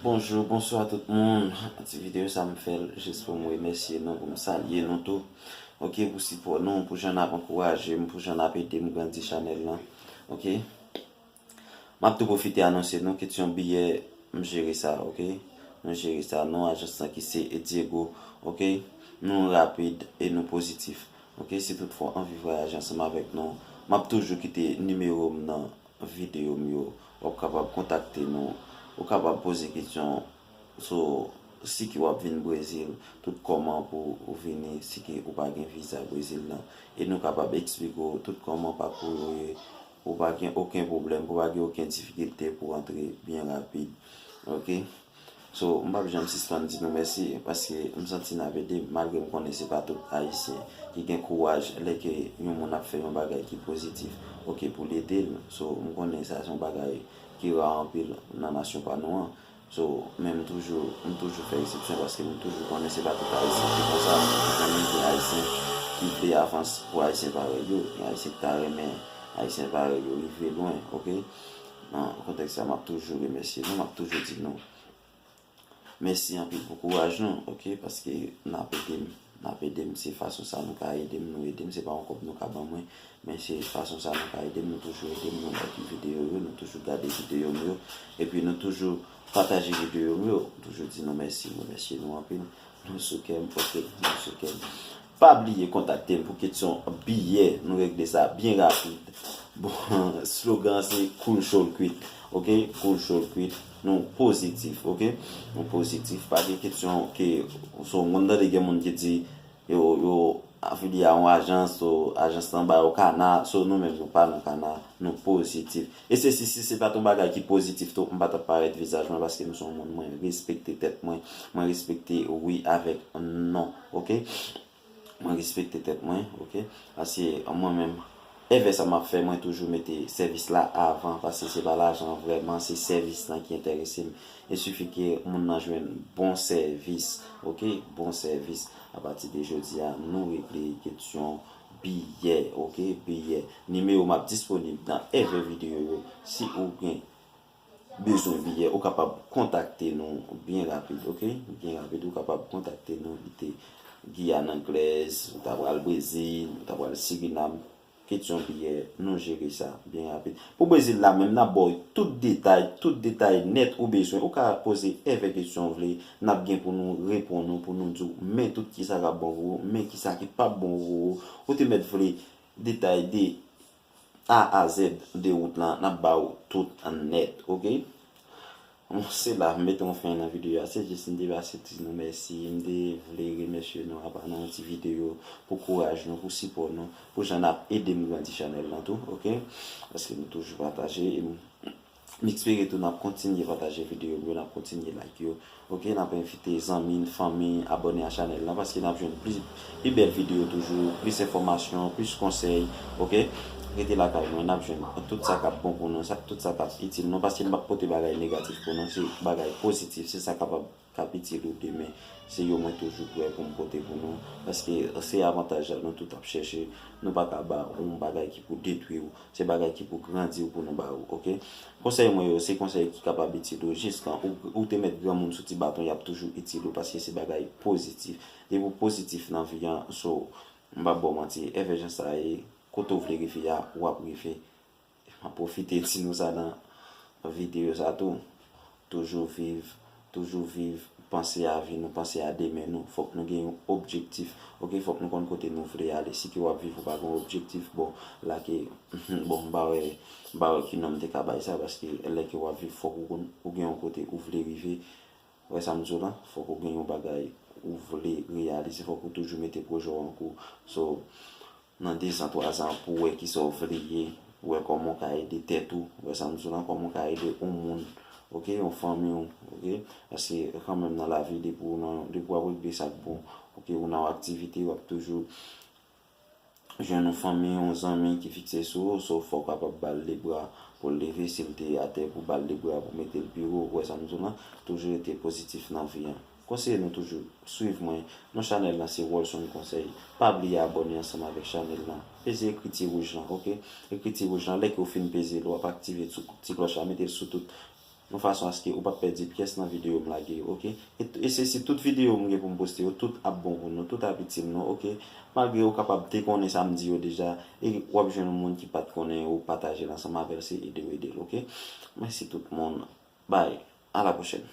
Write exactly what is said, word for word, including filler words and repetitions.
Bonjou, bonswa tout moun. Ti videyo sa m fè l jis pou m remèsye nou, pou m salye nou tou. Ok, pou sipò nou, pou jan n ap ankouraje m, pou jan n ap ede m grandi chanèl lan. Ok. M ap tou pwofite anonse nou kesyon biyè, m jere sa, ok? Nou jere sa, non ajans lan ki se Diego, ok? Nou rapid e nou pozitif, ok? Si toutfwa w anvi vwayaje ansanm avèk nou, m ap toujou kite nimewo m nan videyo m yo. W ap kapab kontakte nou, ou kapab poze kesyon sou si ke w ap vin Brezil, tout kòman pou ou vini, si ke ou pa gen viza Brezil lan. E nou kapab eksplike w tout kòman pakou yo ye, pou w pa gen okenn pwoblèm, pou w pa gen okenn difikilte pou w antre byen rapid. Ok? So, m p ap janm sispann di nou mèsi, paske m santi n ap ede m, malgre m konnen se pa tout Ayisyen ki gen kouraj lè ke yon moun ap fè yon bagay ki pozitif, ok, pou l ede l. So, m konnen sa se yon bagay ki ra anpil nan nasyon pa nou an. So, men m toujou, m toujou fè eksepsyon paske m toujou konnen se pa tout Ayisyen ki konsa. M konnen gen Ayisyen ki vle avanse pou Ayisyen parèy yo. Gen Ayisyen ki ta renmen Ayisyen parèy yo rive lwen, ok? Nan kontèks sa, m ap toujou remèsye nou, m ap toujou di nou mèsi anpil pou kouraj nou, ok? Paske n ap ede m, n ap ede m, se fason sa nou ka ede m, nou ede m, se pa yon kòb nou ka ban mwen, men se fason sa nou ka ede m, nou toujou ede m, nou like videyo yo, nou toujou gade videyo m yo, epi nou toujou pataje videyo m yo, m toujou di nou mèsi, m remèsye nou anpil, nou sou kè m, ok, nou sou kè m. Pa bliye kontakte m pou kesyon biyè, nou regle sa byen rapid. Bon, slogan se cool show quit, ok? Cool show quit, nou pozitif, ok? Nou pozitif, pa gen kesyon ke, so, m konn tande gen moun ki di, yo, yo afilye a yon ajans, so, ajans lan ba yo kana, so, nou menm nou pa nan kana, nou pozitif. E se si, si se pa t yon bagay ki pozitif tou, m pa t ap parèt vizaj mwen, paske m se yon moun, mwen respekte tèt mwen, mwen respekte wi avèk non, ok? Mwen respekte tèt mwen, ok? Paske mwen menm, envè sa m ap fè, mwen toujou mete sèvis la avan, paske se pa lajan an vrèman, se sèvis lan ki enterese m. E sifi ke moun nan jwenn bon sèvis, ok? Bon sèvis. Apati de jodi a, nou regle kesyon biyè, ok? Biyè. Nimewo m ap disponib nan envè videyo yo. Si ou gen bezwen biyè, ou kapab kontakte nou byen rapid, ok? Byen rapid, ou kapab kontakte nou, kite Giyàn Anglèz, ou ta pral Brezil, ou ta pral Sirinam, kesyon biyè, nou jere sa byen rapid. Pou Brezil la menm, n ap ba w tout detay, tout detay nèt ou bezwen. Ou ka poze envè kesyon w vle, n ap gen pou nou reponn ou, pou nou di w, men tout kisa k ap bon pou ou, men kisa ki p ap bon pou ou. Ou te mèt vle detay de A a Z de wout lan, n ap ba w tout nèt, ok? Bon, se la m mete yon fen nan videyo a. Se jis m te pase di nou mèsi. M te vle remèsye nou apa nan yon ti videyo pou kouraj nou, pou sipò nou, pou jan n ap ede m grandi chanèl lan tou, ok? Paske nou toujou pataje e m, m espere tou n ap kontinye pataje videyo m yo, n ap kontinye like yo, ok? N ap envite zanmi n, fanmi, abòne a chanèl lan paske n ap jwenn plis, pi bèl videyo toujou, plis enfòmasyon, plis konsèy, ok? Rete lakay mwen, n ap jwenn tout sa k ap bon pou nou, sa, tout sa k ap itil nou, paske m p ap pote bagay negatif pou nou, se bagay pozitif, se sa k ap, k ap itil ou demen. Se yo mwen toujou prè pou m pote pou nou, paske se avantaj la nou tout ap chèche, nou pa ka ba yon bagay ki pou detwi w, se bagay ki pou grandi w pou nou ba ou, ok? Konsèy mwen yo, se konsèy ki kapab itil ou jiskan ou, ou te mèt granmoun sou ti baton, y ap toujou itil ou, paske se bagay pozitif. Depi w pozitif nan vi an, so, m p ap ba w manti, envè jan sa ye, kote w vle rive a, w ap rive. M ap pwofite di nou sa nan videyo sa tou. Toujou viv, toujou viv, panse a vi nou, panse a demen nou. Fòk nou gen yon objektif, ok? Fòk nou konn kote nou vle ale. Si ke w ap viv, ou pa gen yon objektif, bon, la ke, bon, m pa wè, m pa wè ki non m te ka bay sa, paske lè ke w ap viv, fòk ou konn, ou gen yon kote ou vle rive. Wè sa m di w lan, fòk ou gen yon bagay ou vle reyalize, fòk ou toujou mete pwojè w an kou. So, nan de zan, twa zan, pou w wè kisa w vle ye, pou w wè kòman w ka ede tèt ou, wè sa m di w lan, kòman w ka ede yon moun, ok, yon fanmi w, ok, paske kanmenm nan lavi, depi w nan, depi w ap regle sa k bon, ok, ou nan yon aktivite, w ap toujou jwenn yon fanmi, yon zanmi ki fikse sou ou, so fò w kapab ba l lebra pou l leve, si l te atè pou ba l lebra pou mete l pi wo, ou wè sa m di w lan, toujou rete pozitif nan vi an. Konseye nou toujou swiv mwen. Non chanèl lan se Wolson Konsèy. Pa bliye abòne ansanm avèk chanèl lan. Peze ekriti wouj lan, ok? Ekriti wouj lan, lè ke w fin peze l, w ap aktive ti, ti klòch la, mete l sou tout yon fason aske ou p ap pèdi pyès nan videyo m lage yo, oke? E, e se si tout videyo m gen pou m poste yo, tout ap bon pou nou, tout ap itil nou, oke? Malgre ou kapab te konnen sa m di yo deja, e w ap jwenn yon moun ki pa t konnen, ou pataje l ansanm avè l, se ede w ede l, oke? Mèsi tout moun. Bye. A la pwochèn.